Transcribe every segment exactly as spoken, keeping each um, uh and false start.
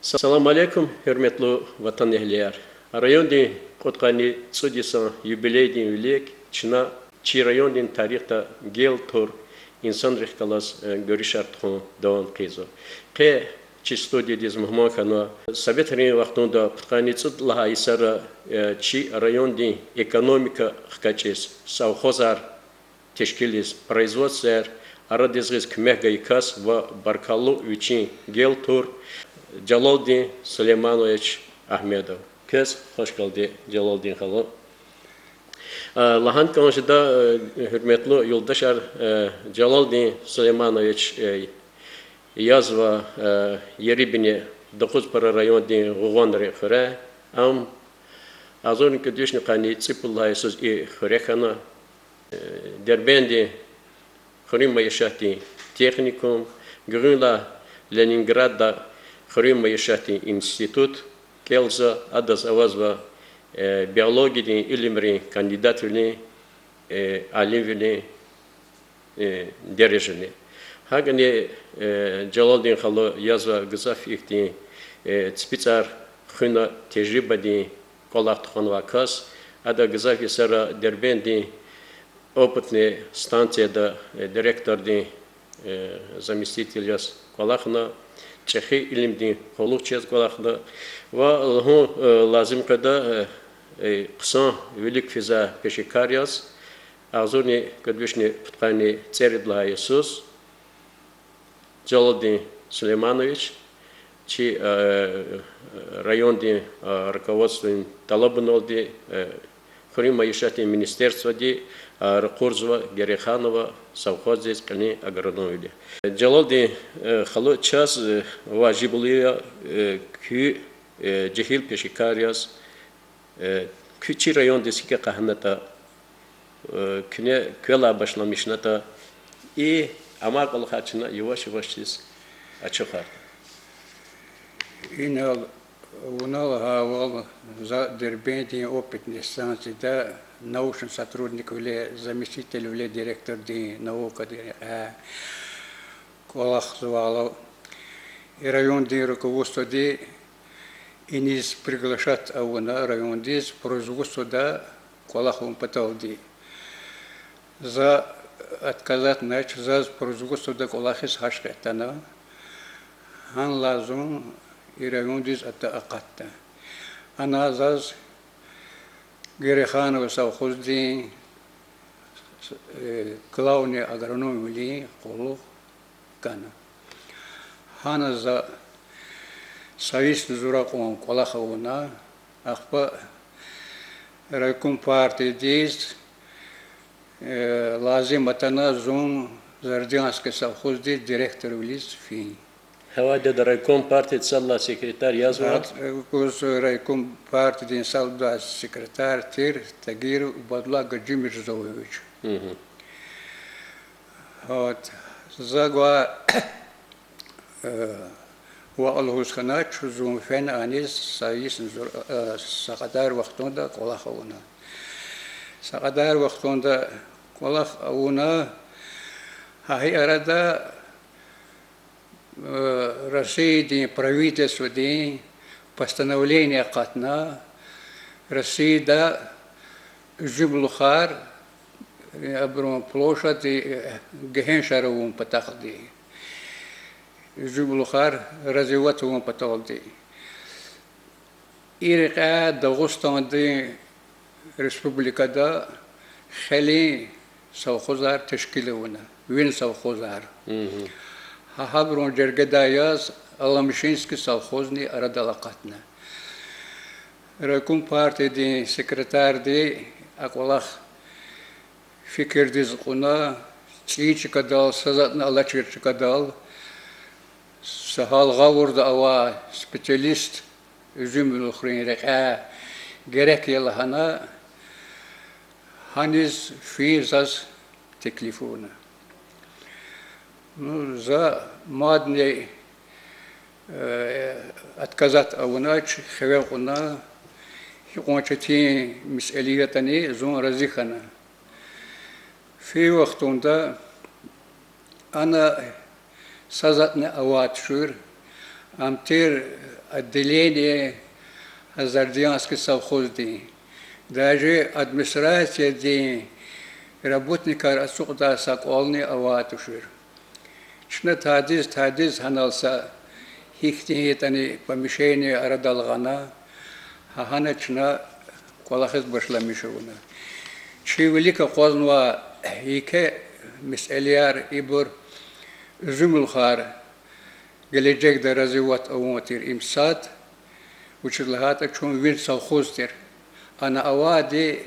Салам алейкум, гьуьрметлу ватанэгьлияр! Райондин кьудкъанни цӀуд йисан юбилейдин вилик чна чи райондин тарихда гел тур инсанрихъ галаз, э, гуьруьшар тухун давам хъийизва. Къе чи студиядиз мугьман хьанва советрин вахтунда пудкъанни цӀуд лагьай йисара, э, чи райондин экономика хкажиз, совхозар тешкилиз, производствояр арадиз гъиз куьмек гайи кас ва баркаллу вичин гел тур Жалалдин Сулейманович Агьмедов. Квез хвашгелди, Жалалдин халу. Э, лагьана кӀан жеда, э, гьуьрметлу юлдашар, э, Жалалдин Сулейманович, э, язва, э, Ерибине Докъузпара райондин Гъугъванрин хуьре, ам агъзурни кӀуьд вишни къанни цӀипуд лагьай йисуз и хуьре хьана, э, Дербентдин хуьруьн майишатдин техникум, гуьгъуьнлай Ленинградда хуьруьн майишатдин институт кӀелзава, адаз авазва, э, биологиядин илимрин кандидатвилин, э, алимвилин, э, дережани. ГьакӀни, э, Жалалдин халу язва гзаф ихьтин, э, ципицӀар хуьна, тежрибадин кӀвалах тухванвай кас, ада гзаф йисара Дербентдин опытный станцияда, э, директордин, э, заместитель яз кӀвалахна, чӀехи илимдин къуллугъчи яз кӀвалахна ва лугьун, э, лазим къведа, э, э, хъсан вилик физвай пешекар яз, агъзурни кӀуьд вишни пудкъанни цӀерид лагьай йисуз Жалалдин Сулейманович чи, э, райондин, э, руководстводин тӀалабуналди, э, хуьруьн майишатдин министерстводи, э, ракъурзава Герейханован совхоздиз кьилин агрономвиле. Жалалдин, э, халу, чаз, э, важиблу я, э, куь, э, жегьил пешекар яз, э, куьн чи райондиз гьикӀ акъатнатӀа, э, куьне квелай башламишнатӀа, и амай кӀвалахар чна яваш-явашдиз ачухарда. Инал вуна лагьайвал, за Дербентдин опытный станцияда научный сотрудниквиле, заместителвиле директордин наукадин рекьяй кӀвалахзавайла, и райондин руководстводи иниз приглашать авуна райондиз производствода кӀвалах авун паталди. За отказатьнач, заз производствода кӀвалахиз гьашкьи атана, гьанлай зун и райондиз атана акъатна. Ана заз Герейханован совхоздин, э, главный агрономвилин къуллугъ гана. Гьана за са йисни зур акьван кӀвалах авуна, ахпа райком партиядиз, э, лазим атана зун Зардянский совхоздиз директорвилиз фин. Гьавайда райком партиядин сад лагьай секретарь язва? Гьа, э, куз райком партиядин сад лагьай секретарь тир Тагиров Убадуллагь Гаджимирзоевич. Гьа, за гвай, э, ваъ лугьуз хьанач, зун фена аниз са йисни зур, э, са кьадар вахтунда кӀвалах авуна. Са кьадар вахтунда кӀвалах авуна, гьа и арада, э, Россиядин правительстводин постановление акъатна, Россияда уьзуьмлухар, э, абурун площадь, э, гегьеншар авун патахъди, уьзуьмлухар развивать авун паталди. И рекьяй Дагъустандин республикада хилин совхозар тешкил авуна, вин совхозар. Гьа гьабурун жергедай яз Аламшинский совхозни арадал акъатна. Райком партиядин секретарди а кӀвалах фикирдиз кьуна, цӀийи чкадал, са затӀни алачир чкадал, са гьал гъавурда авай специалист уьзуьмлухрин рекьяй герек я лагьана, гьаниз фин заз теклиф авуна. Ну, за мадни, э, отказать авунач, хиве кьуна, гьикьван четин месэла ятӀани зун рази хьана. Фи вахтунда ана са затӀни авай тушир, Ам тир отделение Азардианский совхоздин. Даже администрациядин работникар ацукьдай са кӀвални авайди тушир. Чна тадиз-тадиз гьанал са гьихьтин ятӀани помещение арадал гъана, гьа гьана чна кӀвалахиз башламиш авуна. Чи вилик акъвазнавай еке месэлаяр ибур: уьзуьмлухар гележегда развивать авун тир им сад, вучиз лагьайтӀа чун винт совхоз тир. Ана авайди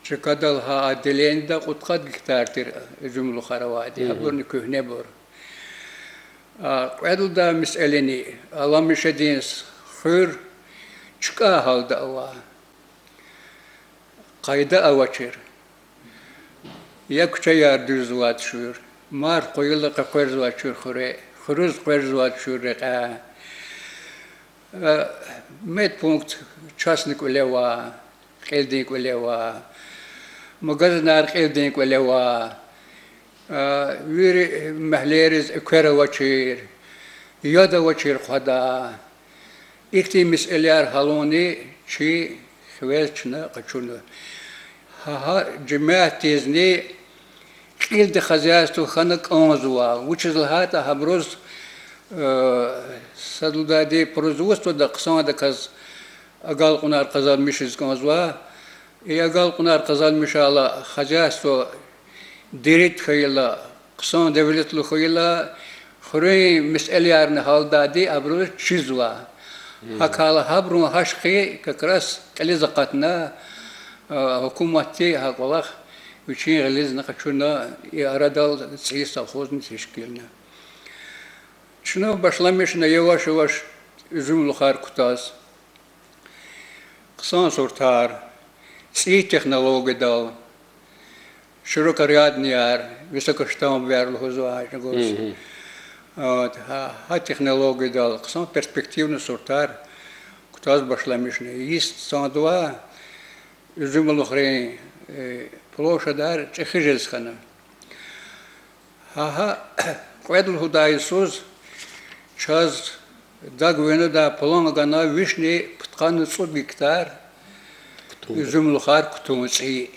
чкадал гьа отделениеда кьудкъад гектар тир уьзуьмлухар авайди, гьабурни куьгьнебур. А кьвед лагьай месэлани, Аламишедин хуьр чкӀай гьалда ава. Къайда авачир. Я куьчеяр дуьззавай тушир, марф къуйила къекъверзавай тушир хуьре, хуьруьз къверзавай тушир рекьяй. Э, медпункт частный кӀвале ава, кьилдин кӀвале ава, магазинар кьилдин кӀвале ава, э, вири мягьлейриз эквер авачир, яд авачир хъвадай. Ихьтин месэлаяр гьалунни чи хивез чна къачуна. Гьа, гьа жемятдизни кьилди хозяйство хьана кӀанзава, вучиз лагьайтӀа гьабуруз, э, сад лагьайди, производствода хъсандаказ агалкьунар къазанмишиз кӀанзава. И агалкьунар къазанмишайла, хозяйство дерид хьайила, хъсан девлетлу хьайила, хуьруьн месэлаярни гьалдайди абуруз чизва. ГьакӀ хьайила гьабурун гьахъ как раз кьилиз акъатна, э, гьукуматди гьа кӀвалах вичин гъилизни къачуна, и арадал цӀийи совхозни тешкилна. Чна башламишна яваш-яваш уьзуьмлухар кутаз. Хъсан сортар, цӀийи технологиядал, широкорядныяр, высокоштамбовыяр лугьузва гьа чӀавуз. Гьа, гьа технологиядал хъсан перспективный сортар кутаз башламишна. Йис цандава, уьзуьмлухрин, э, площадьар чӀехи жез хьана. Гьа, гьа кьвед лугьудай йисуз чаз Дагвинадай план гана вишни пудкъанни цӀуд гектар уьзуьмлухар кутун цӀийи.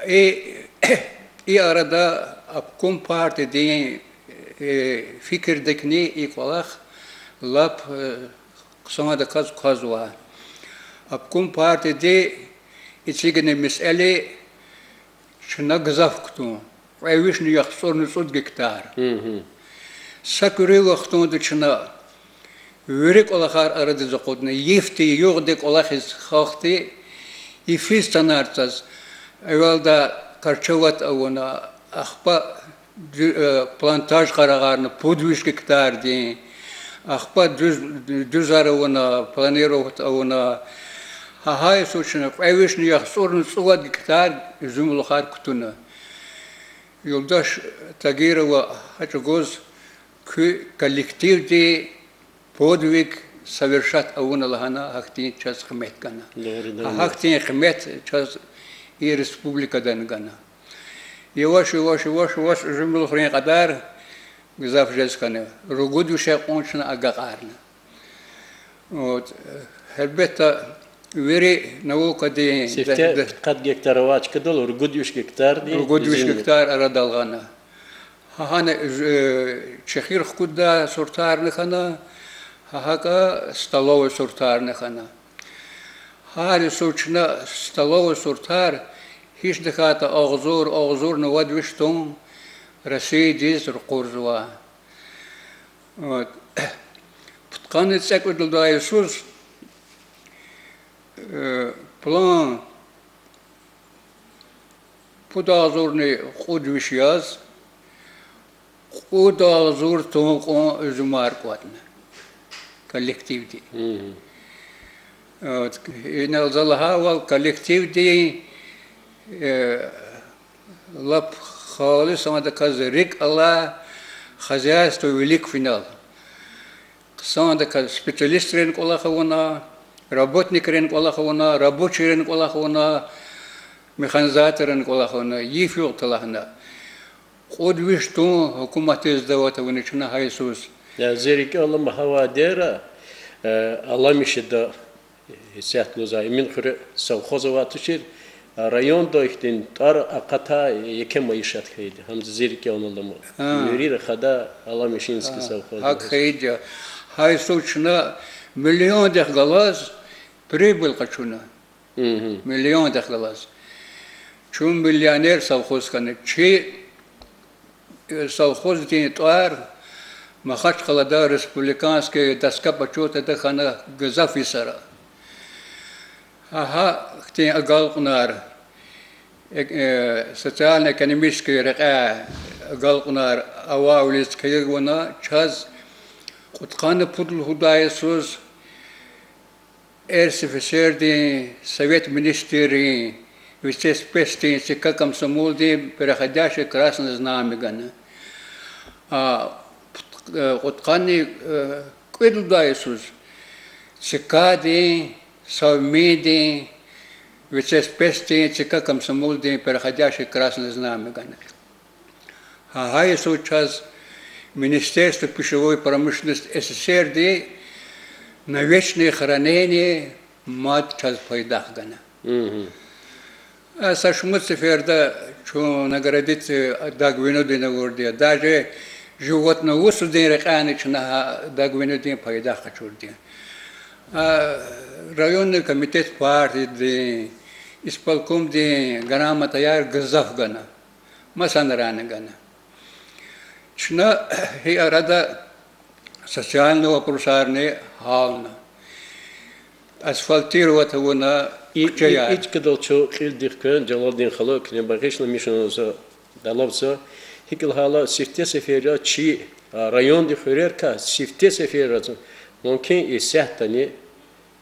И, и арада обком партиядин, э, фикирдикни и кӀвалах лап, э, хъсандаказ квазва. Обком партияди эцигна месэла чна гзаф кутун, кьве вишни яхцӀурни цӀуд гектар. Са куьруь вахтунда чна вири кӀвалахар арадиз акъудна, йифди-югъди кӀвалахиз халкьди йифиз санар цаз. Эвелда Карчават авуна, ахпа Дю-, э, плантаж къарагъарна пуд виш гектардин, ахпа дуьз-, дуьзар авуна, планировать авуна. Гьа гьа йисуз чна кьве вишни яхцӀурни цӀувад гектар уьзуьмлухар кутуна. Юлдаш Тагирова гьа чӀавуз куь коллективди подвиг совершать авуна лагьана гьахьтин чаз къимет гана. Гьахьтин къимет чаз и республикадани гана. Яваш-яваш, яваш-яваш уьзуьмлухрин кьадар гзаф жез хьана. Ругуд више кьван чна агакьарна. Гьелбетда, вири наукадин сифте пудкъад гектар авай чкадал ругуд виш гектарни, ругуд виш гектар арадал гъана. Гьа гьана, э, чехир хкудда сортарни хьана, гьа гьакӀа столовый сортарни хьана. Гьар йисуз чна столовый сортар гьич тахьайтӀа агъзур, агъзурни вад виш тонн Россиядиз ракъурзава. Пудкъанни цӀекӀуьд лагьай йисуз, э, план пуд агъзурни кьуд виш яз, кьуд агъзур тонн кьван уьзуьмар кӀватӀна коллективди. Инал за лагьайвал, коллективди, э, лап халисандаказ рикӀ алай хозяйство вилик финал. Хъсандаказ специалистрин кӀвалах авуна, работникрин кӀвалах авуна, рабочийрин кӀвалах авуна, механизаторрин кӀвалах авуна, йиф-югъ талгьана. Кьуд-виш тун гьукуматдиз дават авуна чна гьа йисуз. Я, зи рикӀел алама, гьа вадера, э, Аламишида, исятда лугьузва, Эминхуьре совхоз авай тушир, районда ихьтин тӀвар акъатай еке майишат хьайиди. Гьам зи рикӀел алама. Вири рахада Аламишинский совхоз. ГьакӀ хьайиди я. Гьа йисуз чна миллиондихъ галаз прибыль къачуна. Миллиондихъ галаз. Чун миллионер совхоз хьана. Чи, э, совхоздин тӀвар Махачкъалада республиканский доска почётада хьана гзаф йисара. Гьа ихьтин агалкьунар, э, э, социально-экономический рекьяй агалкьунар авайвилиз килигна чаз кьудкъанни пуд лугьудай йисуз РСФСР-дин Совет министррин, Витсеспецдин, ЦК комсомолдин переходящий Красное Знамя гана. А, пуд-, э, кьудкъанни, э, кӀуьд лугьудай йисуз ЦК-дин, Совминдин, Витсеспецдин, ЦК комсомолдин переходящий Красное Знамя гана. Гьа, гьа йисуз чаз Министерство пищевой промышленности СССР-ди на вечное хранение мад чаз пайдах гана. А са шумуд сеферда чун наградить, дагвинудин авурди я. Даже животноводстводин рекьяйни чна гьа дагвинудин пайдах къачурди я. А, районный комитет партиядин, исполкомдин грамотаяр гзаф гана. Масанарани гана. Чна гьи арада социальный вопросарни гьална. Асфальтировать авуна куьчеяр. И чкадал чун кьилдихъ квез, Жалалдин халу, куьне багъишламишна за тӀалабзава. ГьикӀ лагьайтӀа сифте сеферда чи, а, райондин хуьрерикай сифте сеферда, мумкин, исятдани,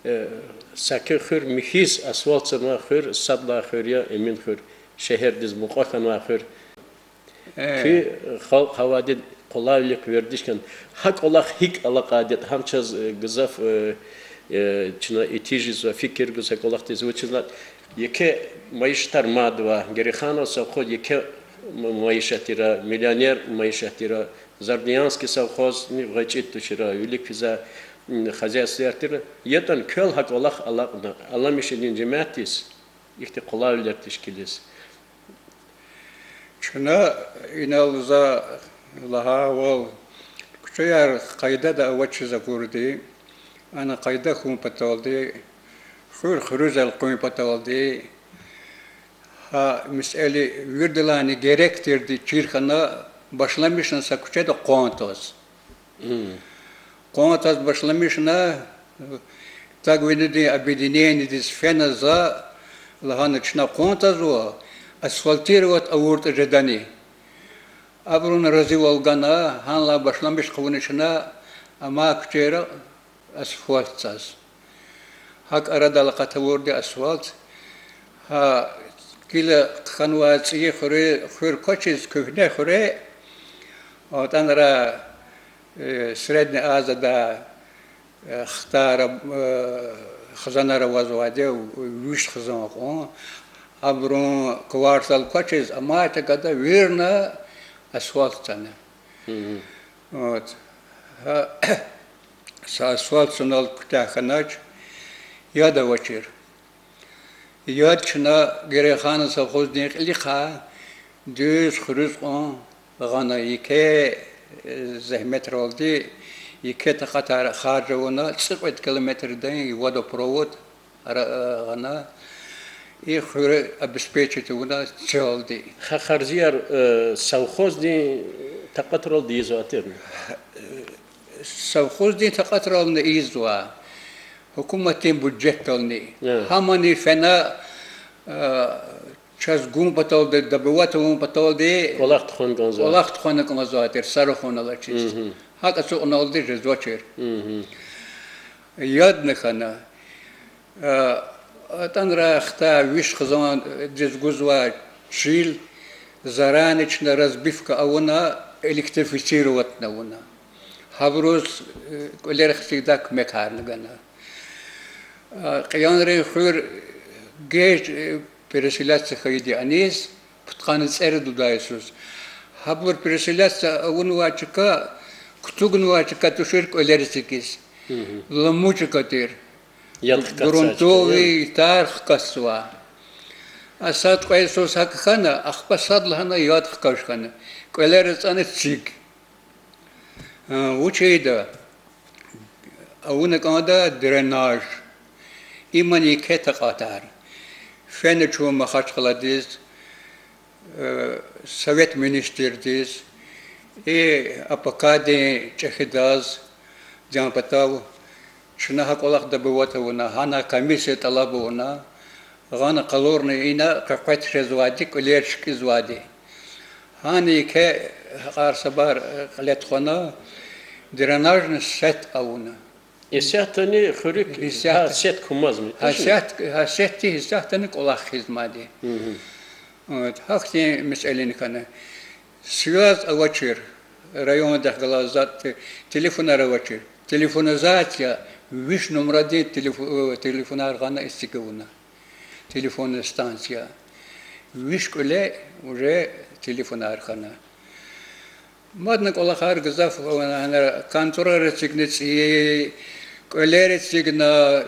э, саки хуьр михьиз асфальтзамай хуьр сад лагьай хуьр я Эминхуьр, шегьердиз мукьва хьанвай хуьр. Куь халкь гьа вадед къулайвилихъ вердиш хьана. Гьа кӀвалах гьикӀ алакъайди я, гьам чаз, э, гзаф, э, э, чна итиж жезва, фикир гуз гьа кӀвалахдиз, вучиз лагьайтӀа еке майишатар мад ава, Герейханован совхоз еке м-, майишат тир, миллионер майишат тир, Зардиянский совхозни гъвечӀиди тушир, вилик физвай, м, хозяйствояр тир. ЯтӀани квел гьа кӀвалах алакьна, Аламишидин жемятдиз ихьтин къулайвилер тешкилиз. Чна инал за лагьайвал, куьчеяр къайдада авачиз акурди, ана къайда хьун паталди, хуьр хуьруьз элкъуьн паталди, гьа месэла виридалайни герек тирди чир хьана, башламишна са куьчеда къван таз. Къван таз башламишна, дагвинудин объединениедиз фена за, лагьана чна къван тазва, асфальтировать авуртӀа жедани. Абурун разивал гана, гьанлай башламиш хъувуна чна амай куьчейра асфальт цаз. ГьакӀ арадал акъатавурди асфальт. Гьа гила хьанвай ЦӀийи хуьре, хуьр квачиз, Куьгьне хуьре, атӀанра, э, Средняя Азияда, э, хтара, э, хизанар авазвайди, виш хизан кьван. Абурун квартал квачиз, амай тагада вирна асфальт цана. Вот. Гьа, са асфальт цанал куьтягь хьанач, яд авачир. Яд чна Герейханован совхоздин кьилихъай дуьз хуьруьз кьван гъана, еке, э, зегьметралди, еке такьатар харж авуна, цӀикьвед километрдин водопровод ара-, э, гъана, и хуьр обеспечить авуна целди. Гьа харжияр, э, совхоздин такьатралди ийизвай тирни? Совхоздин такьатрални ийизва, гьукуматдин бюджетдални. Гьамани фена, э, чаз гун паталди, добывать авун паталди кӀвалах тухвана кӀанзавай. КӀвалах тухвана кӀанзавай тир, са рахуналди чиз. ГьакӀ ацукьуналди жезвачир. Ядни хьана. А, атӀанрай хтай виш хизандиз гузвай чил, зарани чна разбивка авуна, электрифицировать авуна. Гьабуруз, э, кӀвалера хцигда куьмекарни гана. А, Кьиянрин хуьр геж, э, переселяться хьайиди аниз, пудкъанни цӀерид лугьудай йисуз. Гьабур переселяться авунвай чка, кутугнавай чка тушир кӀвалер эцигиз. Ламу чка тир. Грунтовый ятар хкатзава. А сад кьве йисуз гьакӀ хьана, ахпа садлагьана яд хкаж хьана. КӀвалер ацӀана цик. А, вуч ийида? Авуна кӀанда дренаж. Имни еке такьатар. Фена чун Махачкъаладиз, э, Совет Министрдиз, и АПК-дин чӀехидаз, дин патав, чна гьа кӀвалах добывать авуна, гьана комиссия тӀалаб авуна, гъана къалурна ина къекъвед жезвайди, кӀвалер шикӀизвайди. Гьана еке гьакьар-сабар, э, кьиле тухвана, дренажный сеть авуна. Исятдани хуьруьк гьа сеть кумазмир, гьа сеть, гьа сетьди исятдани кӀвалах хизмади. Вот, гьахьтин месэлани хьана. Связь авачир, райондихъ галаз затӀ, телефонар авачир. Телефонизация, виш нумрадин телефо-, э, телефонар гъана эциг авуна. Телефонная станция. Виш кӀвале уже телефонар хьана. Мадни кӀвалахар гзаф, э, контроль эцигна цӀийи, кӀвалер эцигна,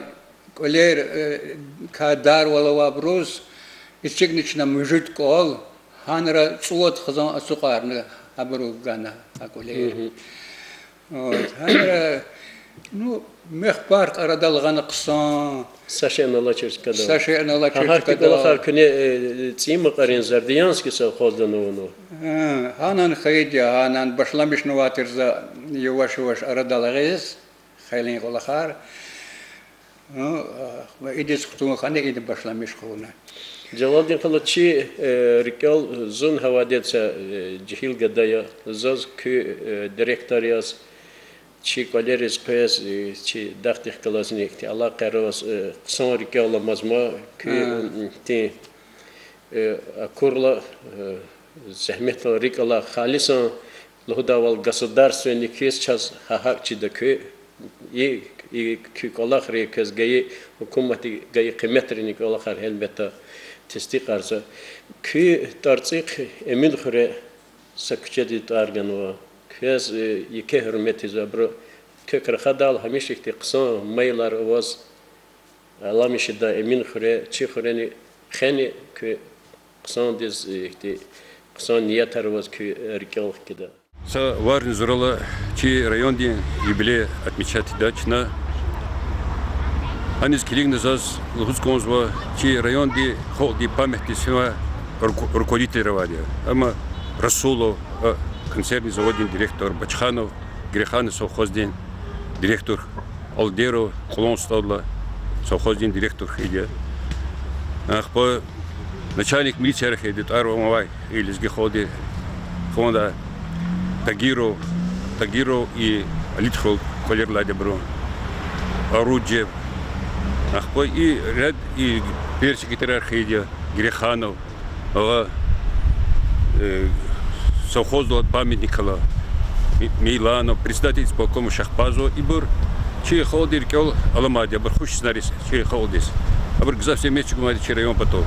кӀвалер, э, кадарвал авайбуруз, эцигна чна муьжуьд кӀвал, гьанра цӀувад хизан ацукьарна, абуру гана а кӀвалер. Вот, гьанра, ну, мехъ-парк арадал гъана хъсан. Са шейни алачир чкадал. Са шейни алачир чкадал. Гьа гьахьтин кӀвалахар куьне, э, ЦӀийи Макьарин Зардиянский совхозда авунва? Гьа, гьанани хьайиди я, гьанани башламишнавайтир за яваш-яваш арадал гъиз, хейлин кӀвалахар. Ну, а, идаз хтун хьана, ида башламиш хъувуна. Жалалдин халу, чи, э, рикӀел зун гьавадиз са, э, жегьил гада я, заз куь, э, директор яз, чи кӀвалериз къвез, э, чи дахдихъ галазни ихьтин алакъаяр аваз, э, хъсан рикӀел аламаз ман, куь, м, ихьтин, э, акурла, э, зегьметдал рикӀ алай, халисан лугьудайвал, государственный хьиз чаз гьа гьакӀ чида куь, и, и куь кӀвалахри, квез гайи, гьукуматди гайи къиметрини кӀвалахар гьелбетда тестикьарзава. Куь ТӀварцӀихъ Эминхуьре са куьчедин тӀвар ганва. Квез, э, еке гьуьрмет ийизва абуру. Квек рахадайла гьамиша ихьтин хъсан майилар аваз аламиш жеда Эминхуьре, чи хуьрени хъени куь хъсандиз, э, ихьтин хъсан ниятар аваз куь рикӀел хкида. Са варни зурала чи райондин юбилей отмечать ийида чна. Аниз килигна заз лугьуз кӀанзава, чи районди халкьдин памятдиз фенвай руко-, руководительар авайди я. Амма Расулов, а, консервный заводдин директор, Бачханов, Греханов совхоздин директор, Алдеров, Кьулан СтӀалдилай совхоздин директор хьайиди я. Ахпа начальник милицияр хьайиди, тӀвар-ван авай и лезги халкьдин, хванда Тагиров, Тагиров и Алидхуьрел кӀвалер алайди я абурун. Оруджев. Ахпа и ряд и первый секретарар хьайиди я, Греханов, агъа, э, совхоздал памятник ала, Ми-, Мейланов, председатель исполкома Шахпазов, ибур чи халкьдин рикӀел аламайди я, абур хуш иснайриз чи халкьдиз. Абур гзаф зегьмет чӀугунвайди я чи район патал.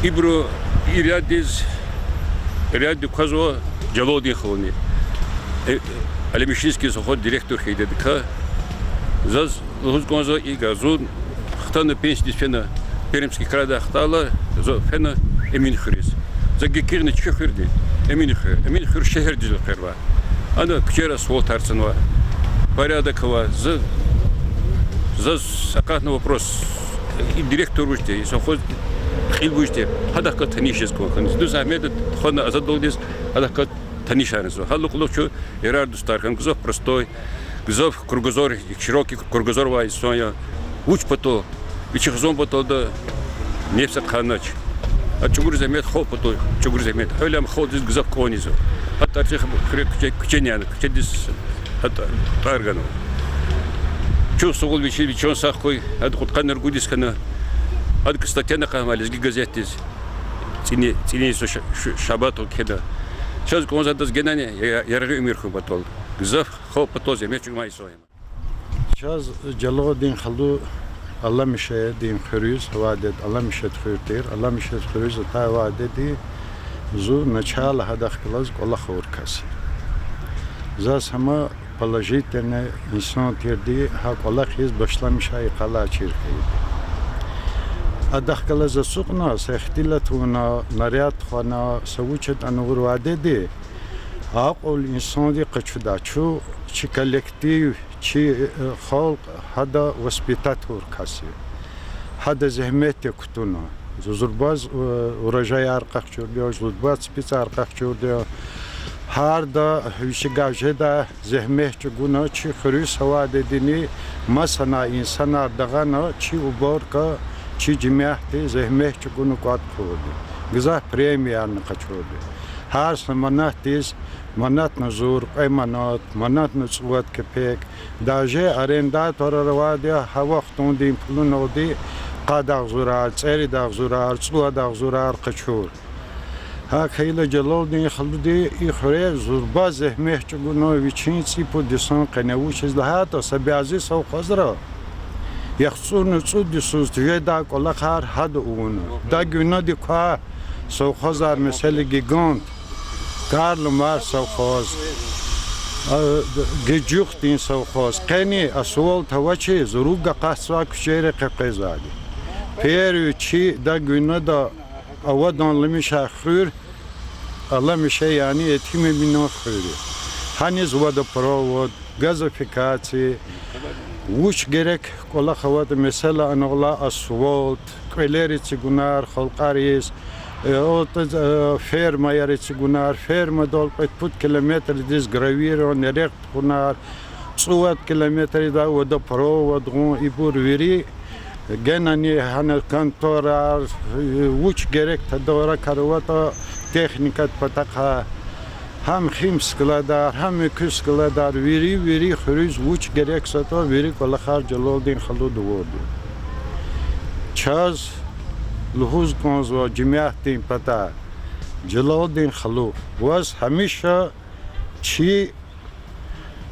Ибуру и ряддиз, ряддик квазва Жалалдин халуни. Э, Алимишинский совхоз директор хьайидайдакай. Заз лугьуз кӀанзава, икӀ зун хтана пенсиядиз фена, Пермский крайдай хтайла, зун фена Эминхуьруьз. За гекъигна чпин хуьрни, Эминхуьр. Эминхуьр шегьердиз элкъвенвай. Ана куьчера асфальтар цанвай, порядок авай. За, заз акъатна вопрос: и директор вуж тир, и совхоз кьил вуж тир, гьадахъ галаз таниш жез кӀан хьана. Дуьз зегьмет тухвана азадвалдиз, гьадахъ галаз танишарна зун. Гьадалай кьулухъ чун ярар-дустар хьана, гзаф простой, гзаф кругозор, широкий кругозор авай инсан я. Вуч патал? Вичин хизан паталда нефть ахъайнач. А чӀугур зегьмет халкь патал, чӀугур зегьмет. Гьавиляй ам халкьдиз гзаф кӀанзава. Гьа ТӀварцӀихъ хуьре куьче, куьчени яна, куьчедиз гьа тӀвар ганва. Чухсагъул, вичи, вичи чан сагъ хьуй, гьада кьудкъанни ругуд йис хьана, гьадакай статьяни акъахмай Лезги газетдиз, цӀини, цӀини йисуз ша-, ша-, шабатдал кхьена. Чаз кӀанзава адаз генани я-, яргъи уьмуьр хьун патал. Гзаф халкь патал зегьмет чӀугунвай инсан я. Чаз Жалалдин халу Аламишедин хуьруьз гьавайди я, Аламишед хуьр тир, Аламишед хуьруьз атай авайди я, Зун начала гьадахъ галаз кӀвалах авур кас я. Заз гьам положительный инсан тирди, гьа кӀвалах ийиз башламишай къалай чир хьайиди. Адахъ галаз ацукьна, са ихтилат авуна, наряд тухвана, са вуч ятӀани авур вадеди, акьул инсанди къачуда, чун, чи коллектив, чи, э, халкь гьада воспитать авур кас я. Гьада зегьмет я кутуна. Зурбаз, э, урожаяр къахчурди я, зурбаз ципицӀар къахчурди я. Гьарда вичивай жедай зегьмет чӀугуна, чи хуьруьз са вадедини масанай инсанар дагъана, чи уборка, чи жемятди зегьмет чӀугуна кӀватӀ хъувурди. Гзаф премиярни къачурди. Гьар са манатдиз манатна зур, кьве манат, манатна цӀувад кепек. Даже арендаторар авайди я, гьа вахтундин пулуналди къад агъзурар, цӀерид агъзурар, цӀувад агъзурар къачур. ГьакӀ хьайила Жалалдин халуди и хуьре зурба зегьмет чӀугуна вичин цӀипуд йисан къене, вучиз лагьайтӀа са бязи совхозра яхцӀурни цӀуд йисуз тежедай кӀвалахар гьада авуна. Дагуьнадик квай совхозар, месела, Гигант, Карл Маркс совхоз, а, Гежухдин совхоз, къени асфальт авачиз руг акъатзавай куьчейра къекъвезвайди. Первый чи Дагуьнада аваданламишай хуьр, аламиша, яни Етим Эминан хуьр я. Гьаниз водопровод, газификация, вуч герек кӀвалах аватӀа, месела, анал алай асфальт, кӀвалер эцигунар халкьариз, э, о, э, фермаяр эцигунар, фермадал кьвед-пуд километрдиз гравийран нерегъ тухунар, цӀувад километрдай водопровод гъун, ибур вири, генани гьана конторар, вуч герек тадавракар аватӀа, техникадин патахъай, гьам хим складар, гьам муькуь складар, вири-вири хуьруьз вуч герек затӀа, вири кӀвалахар Жалалдин халуди авурди я. Чаз лугьуз кӀанзава жемятдин патай, Жалалдин халу, ваз гьамиша чи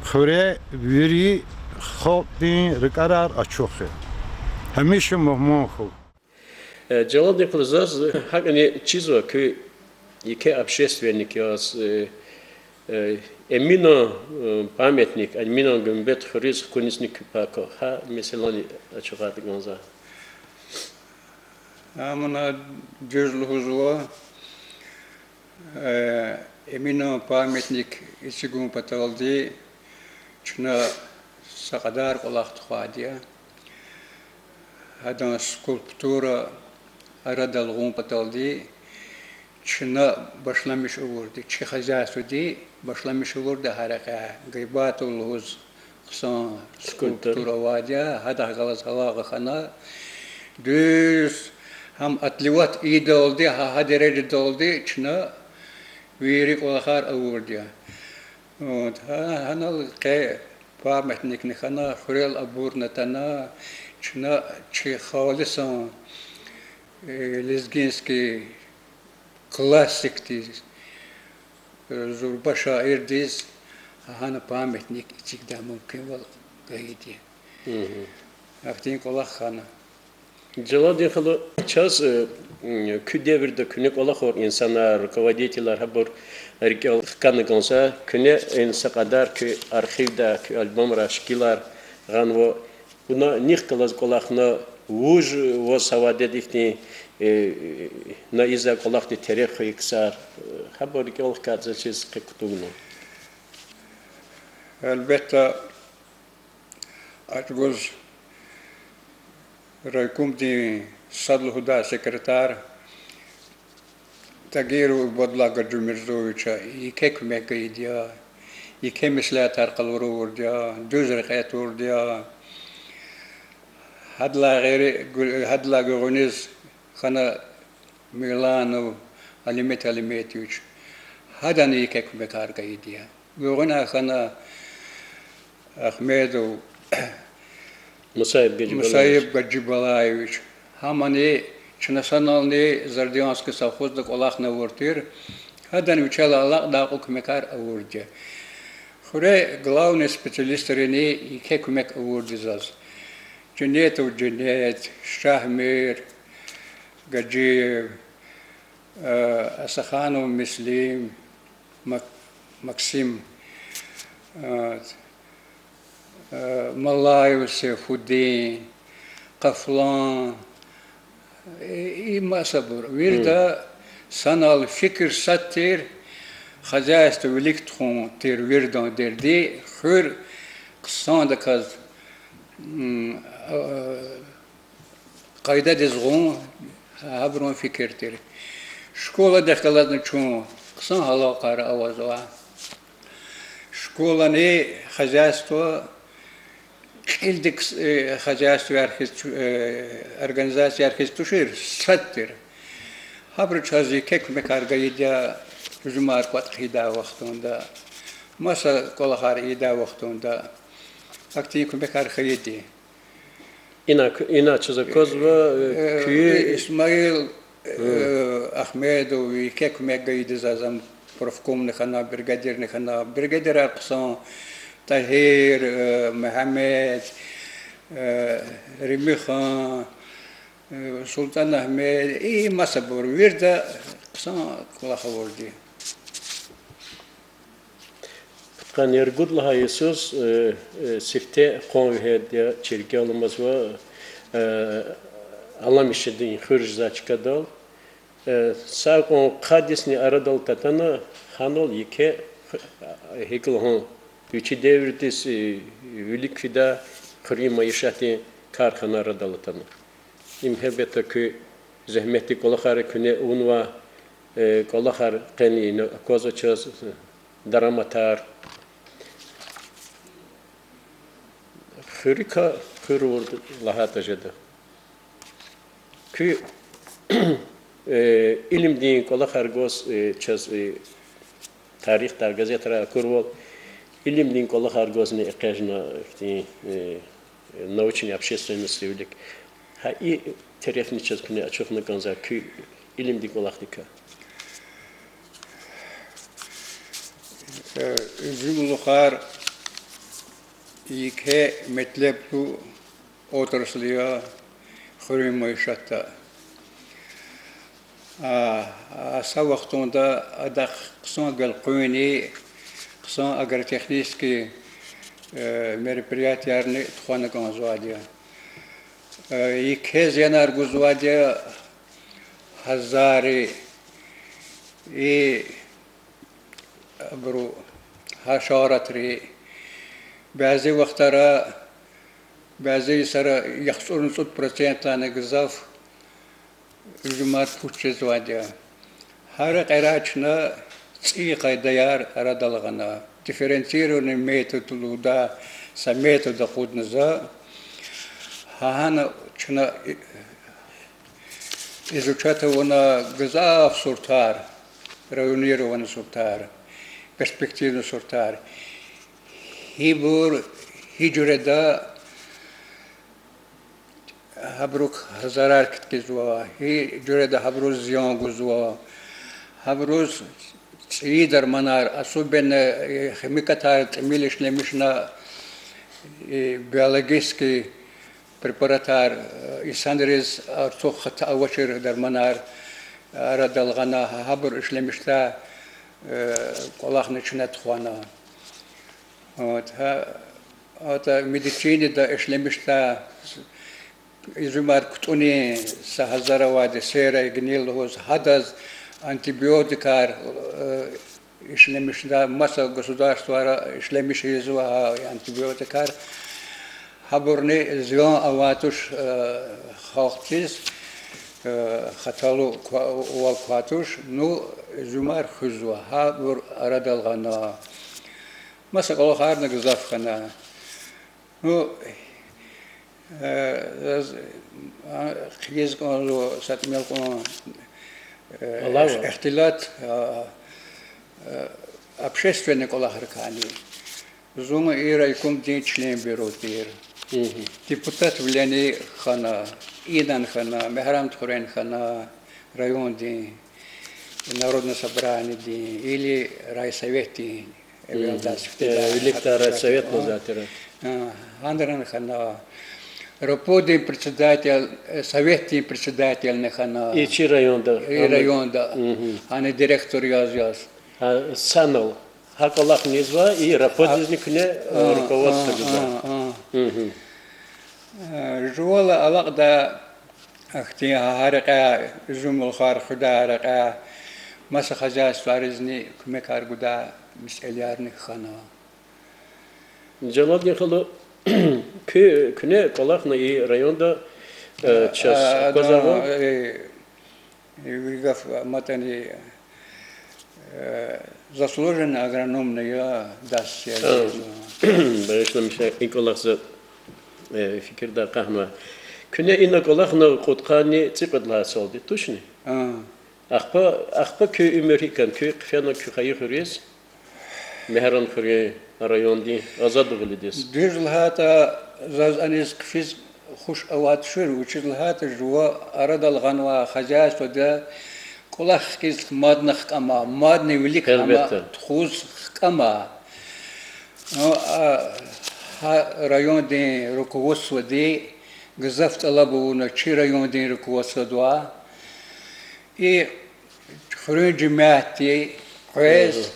хуьре вири халкьдин рикӀерар ачух я. Гьамиша мугьман хьухь. Э, Жалалдин халу, заз гьакӀни чизва, куьн еке общественник яз, э, э, Эминан, э, памятник, Эминан гуьмбет хуьруьз хкунизни куь пай ква. Гьа месэлани ачухарна кӀанзава. Амма дуьз лугьузва, э, Эминан памятник эцигун паталди чна са кьадар кӀвалах тухвайди я. Гьадан скульптура арадал гъун паталди чна башламиш авурди, чи хозяйстводи башламиш авурди гьа рекьяй. Гайбатов лугьуз хъсан скульптор авайди я, гьадахъ галаз гьалал хьана. Дуьз гьам отливать ийидалди, гьа, гьа дережадалди чна вири кӀвалахар авурди я. Вот, гьа, гьанал къе памятникни хьана, хуьрел абурни атана, чна чи халисан, э, лезгинский классикдиз, э, зурба шаирдиз гьана памятник эцигдай мумкинвал гайиди я. Ахьтин кӀвалах хьана. Жалалдин халу, чаз, э, м, куь девирда куьне кӀвалахай инсанар, руководителар, гьабур рикӀел хкана кӀанзава, куьне ин са кьадар куь архивда, куь альбомра шикилар гъанва, вуна нихъ галаз кӀвалахна, вуж ваз са вадеда ихьтин, э, на ийизвай кӀвалахдин тереф хьайи ксар, э, гьабур рикӀел хкаж, заз чиз къе кутугна. Гьелбетда, а чӀавуз райкомдин сад лугьудай секретарь Тагиров Убадуллагь Гаджимирзоевича еке куьмек гайиди я, еке меслятар къалура авурди я, дуьз рекье турди я. Гьадалай гъейри, гу-, гьадалай гуьгъуьниз хьана Миланов Алимет Алиметович, гьадани еке куьмекар гайиди я. Гуьгъуьна хьана Ахмедов Мусаиб Гаджибалаевич. Мусаиб Гаджибалаевич. Гьамани чна санални Зардианский совхозда кӀвалахна авур тир. Гьадани вичелай алакьдай кьван куьмекар авурди я. Хуьре главный специалистрини еке куьмек авурди я заз. Женетов Женет, Шагьмир Гаджиев, Э, Асаханов Муслим, Мак-, Максим, э, э, Малаев Сейфудин, Къафлан, э, и масабур. Вирида санал фикир сад тир, хозяйство вилик тухун тир виридан дерди, хуьр хъсандаказ, м, э, къайдадиз гъун, гьабурун фикир тир. Школадихъ галазни чун хъсан алакъайра авазва. Школани хозяйство, кьилди кс-, э, хозяйствояр хьиз ту-, э, организацияяр хьиз тушир, сад тир. Гьабуру чаз еке куьмекар гайиди я, уьзуьмар кӀватӀ хъийидай вахтунда, маса кӀвалахар ийидай вахтунда, ахьтин куьмекар хьайиди. Ина, ина чаз аквазва, э, куь Исмаил, э, Ахмедов еке куьмек гайиди заз, ам профкомни хьана, бригадирни хьана, бригадирар хъсан: Тагьир, э, Мегьамед, э, Римихан, э, Султан-Агьмед, и масабур, вирида хъсан кӀвалах авурди. Пудкъанни ругуд лагьай йисуз, э, э, сифте къван вегьеди я, чиркин аламазва, э, Аламишидин хуьр жезвай чкадал. Э, са кьван хъад йисни арадал татана, гьанал еке, э, гьикӀ лагьун, вичи девирдиз, э, вилик фида, хуьруьн майишатдин кархана арадал атана. Им гьелбетда куь зегьметдин кӀвалахар, куьне авунвай, э, кӀвалахар къени ина аквазва чаз, э, дараматар. Хуьруькай хуьр авурди лагьайтӀа жеда. Куь, э, илимдин кӀвалахар гваз, э, чаз, э, тарихдай, газетрай акурвал, илимдин кӀвалахар гвазни экъечӀна ихьтин, э, научный, общественностьдин вилик. Гьа и терефни чаз куьне ачухна кӀанзава куь илимдин кӀвалахдикай. Э, уьзуьмлухар еке метлеблу отрасль я хуьруьн майишатда. А, а са вахтунда адахъ хъсан гелкъуьнни, хъсан агротехнический, э, мероприятиярни тухвана кӀанзавайди я. Э, еке зиянар гузвайди я гьазари, и абуру гьашаратри, бязи вахтара, бязи йисара яхцӀурни цӀуд процентдайни гзаф уьзуьмар пуч жезвайди я. Гьа рекьерай чна цӀийи къайдаяр арадал гъана. Дифференцированный метод лугьудай са метод акъудна за. Гьана чна изучать авуна гзаф сортар, районирован сортар, перспективный сортар. Гьибур гьи жуьреда гьабурук зарар кткизва, гьи жуьреда гьабуруз зиян гузва, гьабуруз цӀийи дарманар, особенно, э, химикатар тӀимил ишлемишна, э, биологический препаратар, э, инсанриз артух хата авачир дарманар арадал гъана, гьабур ишлемишдай, э, кӀвалахни чна тухвана. Вот, гьа, ата медицинида ишлемишдай уьзуьмар кутӀунин са гьазар авайди, серая гниль лугьуз, гьадаз антибиотикар, э, ишлемишдай, маса государствара ишлемиш ийизва гьа антибиотикар. Гьабурни зиян авай туш, э, халкьдиз, э, хаталувал квай туш, ну, уьзуьмар хуьзва, гьабур арадал гъана. Маса кӀвалахарни гзаф хьана. Ну, э, заз, а, хъийиз кӀанзава са тӀимил кьван, э, ихтилат, а, э, общественный кӀвалахрикайни. Зун и райкомдин членвилер тир. Депутатвилени хьана, инан хьана, Мегьарамдхуьрен хьана, райондин, Народное собраниедин или райсоветдин, эвелдай сифтедай, виликдай райсовет лугьузвай тир. А, гьанран хьана. Раподин председатель, э, советдин председательни хьана. И чи районда? И районда. Гьана директор яз яз. Гьа, санал. Гьа кӀвалахни ийизва, и раподизни куьне, э, руководство гузва. Э, жувалай алакьдай ахьтин гьа рекьяй жуьмлухар хуьдай рекьяй маса хозяйствояризни куьмекар гудай месэлеярни хьана. Жалалдин халу, куь-, куьне кӀвалахна и районда, э, чаз аквазвайвал? Э, ви гаф аматӀани, э, заслуженный агрономни я, дас я. Багъишламиша, и кӀвалах за, э, фикирдай акьахнавай. Куьне ина кӀвалахна кьудкъанни цӀикьвед лагьай салди, тушни? Ахпа, ахпа куь уьмуьр гьикӀ хьана, куьн хъфена куь хайи хуьруьз, Мегьарамдхуьруьн райондин азадвилидиз? Дуьз лагьайтӀа, заз аниз хъфиз хуш авай тушир, вучиз лагьайтӀа жува арадал гъанвай хозяйствода кӀвалах хкиз мадни хкӀама, мадни вилик гьама тухуз хкӀама. Ну, а, гьа райондин руководстводи гзаф тӀалаб авуна чи райондин руководстводивай. И хуьруьн жемятди къвез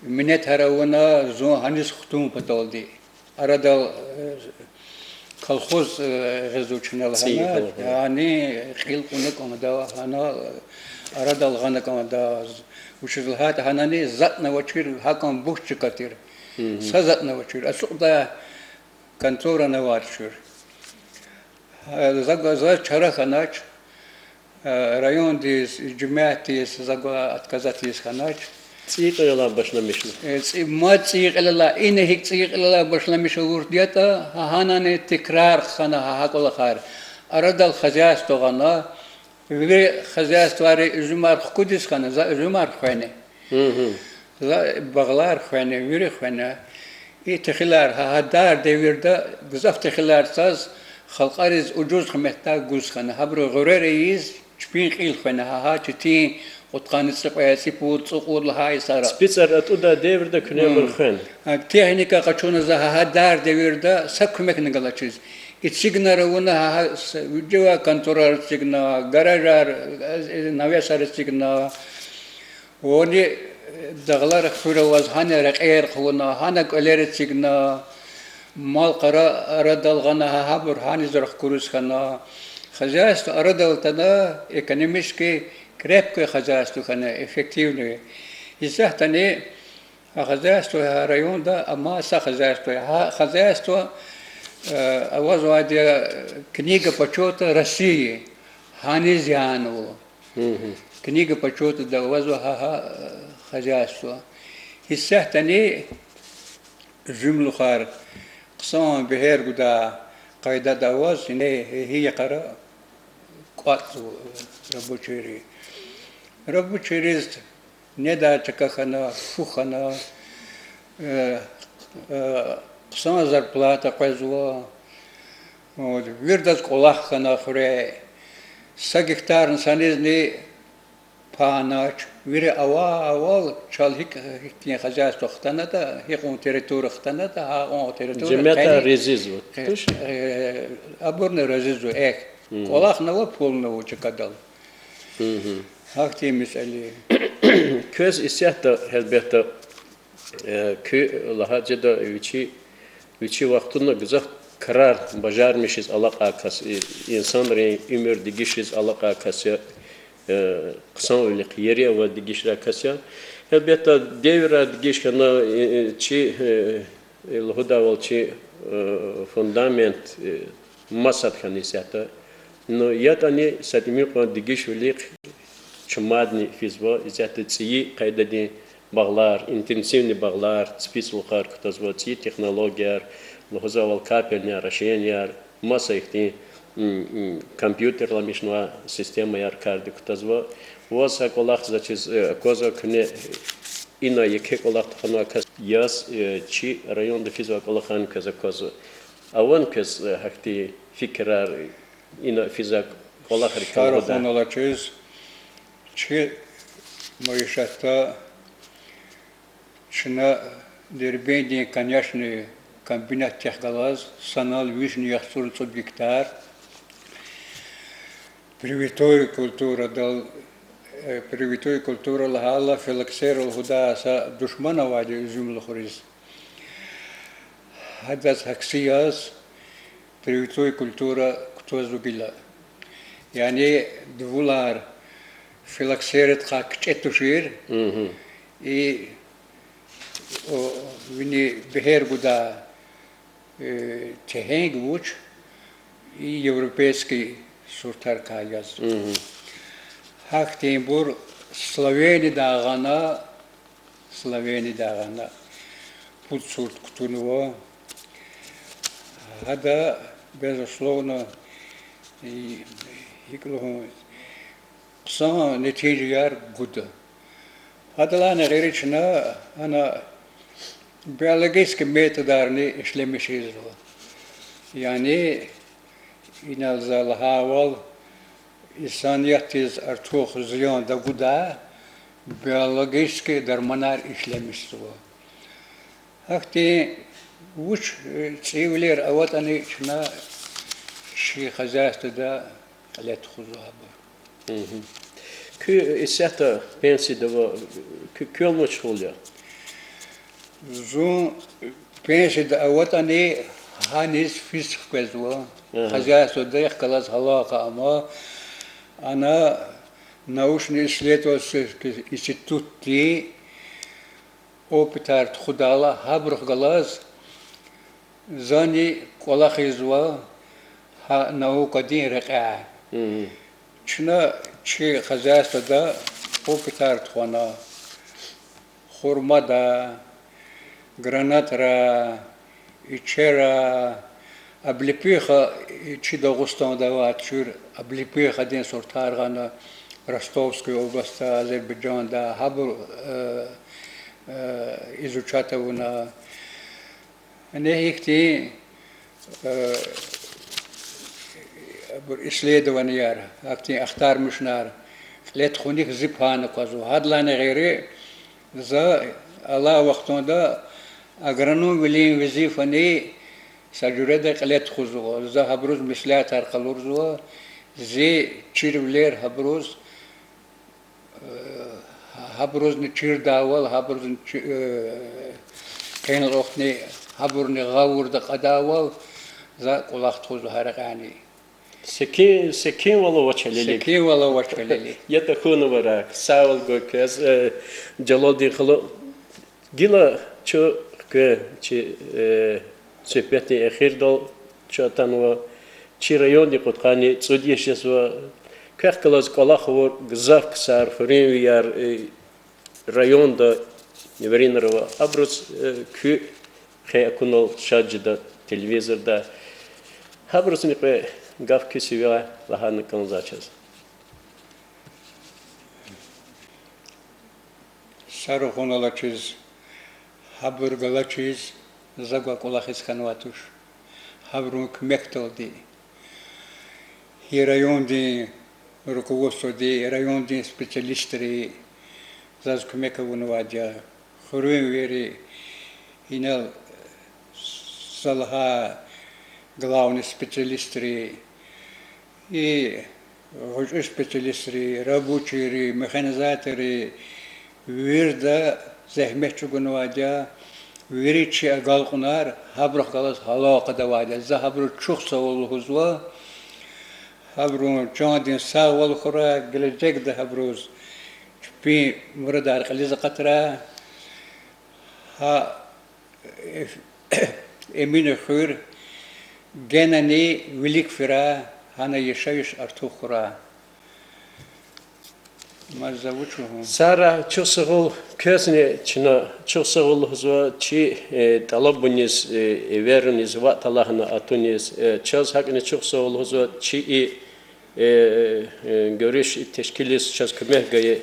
минетар авуна зун гьаниз хтун паталди. Арадал, э, колхоз, э, гъизва чна лагьана, яни кьил кьуна кӀанда гьана, арадал гъана кӀанда. Вучиз лагьайтӀа гьанани затӀнавачир, гьакӀан буш чка тир. Са затӀнавачир, ацукьдай конторани авачир. Э, за, заз чара хьанач, э, райондиз, жемятдиз заз отказать ийиз хьанач. ЦӀийи кьилелай башламишна. Э, цӀи-, мад цӀийи кьилелай, ина гьикӀ цӀийи кьилелай башламиш авурди ятӀа, гьа гьанани тикрар хьана гьа, гьа кӀвалахар. Арадал хозяйство гъана, вири хозяйствояр, уьзуьмар хкудиз хьана, за уьзуьмар хвена. За багълар хвена, вири хвена. И техилар гьа, гьа дар девирда гзаф техилар цаз халкьариз ужуз къимметдай гуз хьана. Гьабуру гъуьрер ийиз чпин кьил хвена, гьа, гьа четин кьудкъанни цӀикьвед, цӀипуд, цӀукьуд лагьай йисара. ЦӀипицӀар атӀудай девирда куьне абур хвена. Гьа, техника къачуна за гьа, гьа дар девирда са куьмекни галачиз. Эцигна авуна гьа, гьа с-, вижевай конторар эцигна, гаражар, э, навесар эцигна. Вани, э, дагълара хуьр аваз гьана рекьер хъувуна, гьана кӀвалер эцигна, мал-къара арадал гъана, гьа, гьабур гьаниз рахкуриз хьана. Хозяйство арадал атана, экономически крепкое хозяйство хьана, эффективное. Исятдани гьа хозяйство гьа районда амай са хозяйство я. Гьа хозяйство, э, авазвайди я, э, Книга почёта России, гьаниз янава. Книга почётада авазва гьа, гьа, э, хозяйство. Исятдани жуьмлухар хъсан бегьер гудай къайдада аваз, ингье гьи йикъара кӀватӀзава рабочийри. Рабочийриз недай чка хьана, фу хьана, э, э, хъсан зарплата къвезва. Вирдаз кӀвалах хьана хуьре. Са гектарни санизни панач, вири ава-, авал чал гьикӀ, гьихьтин хозяйство хтанатӀа, гьикьван территория хтанатӀа, гьакьван территория жемятар къени, резизва, э, туш? Э, абурни резизва, эхь. КӀвалахни ава, пулни ава чкадал. Гьахьтин месэле. Квез исятда, гьелбетда, э, куь лагьай жеда вичи, вичи вахтунда гзаф крар бажармишиз алакьай кас, и-, инсанрин уьмуьр дегишиз алакьай кас я, э, хъсанвилихъ ери авай дегишрай кас я. Гьелбетда, девирар дегиш хьана, э, э, чи, э, э, лугьудайвал чи, э, фундамент, э, масад хьана исятда. Ну, ятӀани са тӀимил кьван дегишвилихъ чун мадни физва, исятда цӀийи къайдадин багълар, интенсивный багълар, ципицӀлухар кутазва, цӀийи технологияр, лугьузвайвал капельное орошенияр, маса ихьтин, м, м, компьютерламишнавай системаяр кардик кутазва. Ваз гьа кӀвалах заз чиз, э, аквазва, куьне ина еке кӀвалах тухванвай кас яз, э, чи районда физвай кӀвалахарни квез аквазва. Авани квез, э, гьахьтин фикирар, ина физвай кӀвалахрикай лугьудай? Са рахуналачиз, чи майишатда чна Дербентдин конечный Комбинатдихъ галаз санал вишни яхцӀурни цӀуд гектар. Привитой культурадал, э, привитой культура лагьайла филоксера лугьудай са душман авайди я уьзуьмлухриз. Гьадаз гьакӀ яз привитой культура кутазва гила. Яни дувулар филоксерадикай кичӀе тушир, и, о, вини бегьер гудай, э, тегьенг вуч, и европейский сортарикай яз. Гьахьтинбур Словенидай гъана, Словенидай гъана пуд сорт кутунва. Гьада, безусловно, и, гьикӀ лугьун, хъсан нетижаяр гуда. Гьадалайни гъейри чна ана биологический методарни ишлемиш ийизва. Яни инал за лагьайвал, инсаниятдиз артух зиян тагудай биологический дарманар ишлемишзава. Гьахьтин вуч, э, цӀийивилер аватӀани чна чи хозяйствода кьиле тухузва абур. Куьн исятда пенсияда ава, куь квел машгъул я? Зун пенсияда аватӀани гьаниз физ хквезва. Хозяйстводихъ галаз алакъа ама. Ана научно-исследовательский институтди опытар тухудайла гьабурухъ галаз зани кӀвалахзава гьа наукадин рекьяй. Чна чи хозяйствода опытар тухвана хурмада, гранатра, ичера, облепиха, чи Дагъустанда авай туш, облепихадин сортар гъана, Ростовская областьда, Азербайжанда, гьабур, э, э, изучать авуна. Ана гьихьтин, э, абур исследованияр, гьахьтин ахтармишунар кьиле тухуник зи пай аквазва. Гьадалайни гъейри, за алай вахтунда агрономвилин везифани са жуьреда кьиле тухузва. За гьабуруз меслятар къалурзава, зи чирвилер гьабуруз, гьабурузни чирдайвал, гьабурузни чи-, э, къенлай вахтунда гьабурни гъавурда кьадайвал, за кӀвалах тухузва гьа рекьяйни. Секин, секинвал авач гьелелиг. Секинвал авач гьелелиг. Я тахьуй вара, сагъвал гуй квез, э, Жалалдин халу. Гила чун хкве чи, э, суьгьбетдин эхирдал чун атанва, чи райондин кьудкъанни цӀуд йис жезва. Квехъ галаз кӀвалах авур гзаф ксар, хуьруьнвияр, э, районда виринра ава. Абуруз, э, куь хъел акунал шад жеда телевизорда. Гьабурузни кьве гаф куь сивяй лагьана кӀанзавай чаз. Са рахун алачиз, гьабур галачиз за гвай кӀвалахиз хьанвай туш. Гьабурун куьмекдалди, и райондин руководстводи, райондин специалистри заз куьмек авунвайди я, хуьруьнвийри, инал за лагьай главный специалистри, и гъвечӀи специалистри, рабочийри, механизаторри, вирида зегьмет чӀугунвайди я, вири чи агалкьунар гьабурухъ галаз алакъада авайди я. За гьабуруз чухсагъул лугьузва, гьабурун чандин сагъвал хьурай, гележегда гьабуруз чпин мурадар кьилиз акъатрай. Гьа Эмин хуьр генани вилик фирай, гьана яшайиш артух хьурай. Мад за вуч лугьун? Сара, чухсагъул, квезни чна чухсагъул лугьузва чи, э, тӀалабуниз, э, эверуниз, ваъ, талгьана атуниз, э, чаз гьакӀни чухсагъул лугьузва чи и, э, э, гуьруьш тешкилиз чаз куьмек гайи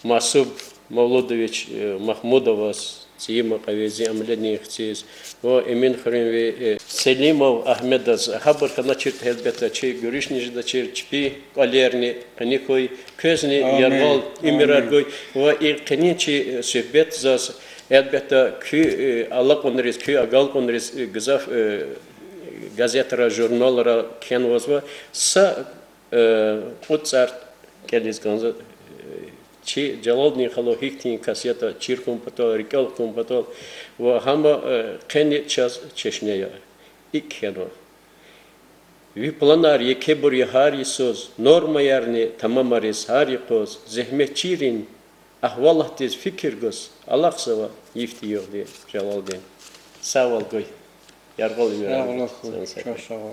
Масуб Мавлудович, э, Махмудоваз, цӀийи макьавай зи амалдин хциз, ва Эмин хуьруьнви, э, Селимов Агьмедаз. Гьабур хьаначиртӀа, гьелбетда, чи гуьруьшни жедачир, чпин кӀвалерни къени хьуй, квезни яргъал уьмуьрар гуй, ва и къенин чи, э, суьгьбет заз Гьелбетда, куь алакьунриз, куь агалкьунриз гзаф газетра, журналра кхьенвазва, са кьуд цӀар кӀелиз кӀанзава, чи Жалалдин халу гьихьтин кас ятӀа чир хьун патал, рикӀел хьун патал, ва гьам къени чаз чешне я. ИкӀ кхьенва: ви планар екебур я гьар йисуз, нормаярни тамамариз гьар юкъуз, зегьметчийрин агьвалатдиз фикир гуз, алахъзава йифди-югъди Жалалдин. Сагъвал гуй. Яргъал уьмуьр. Сагъ ая.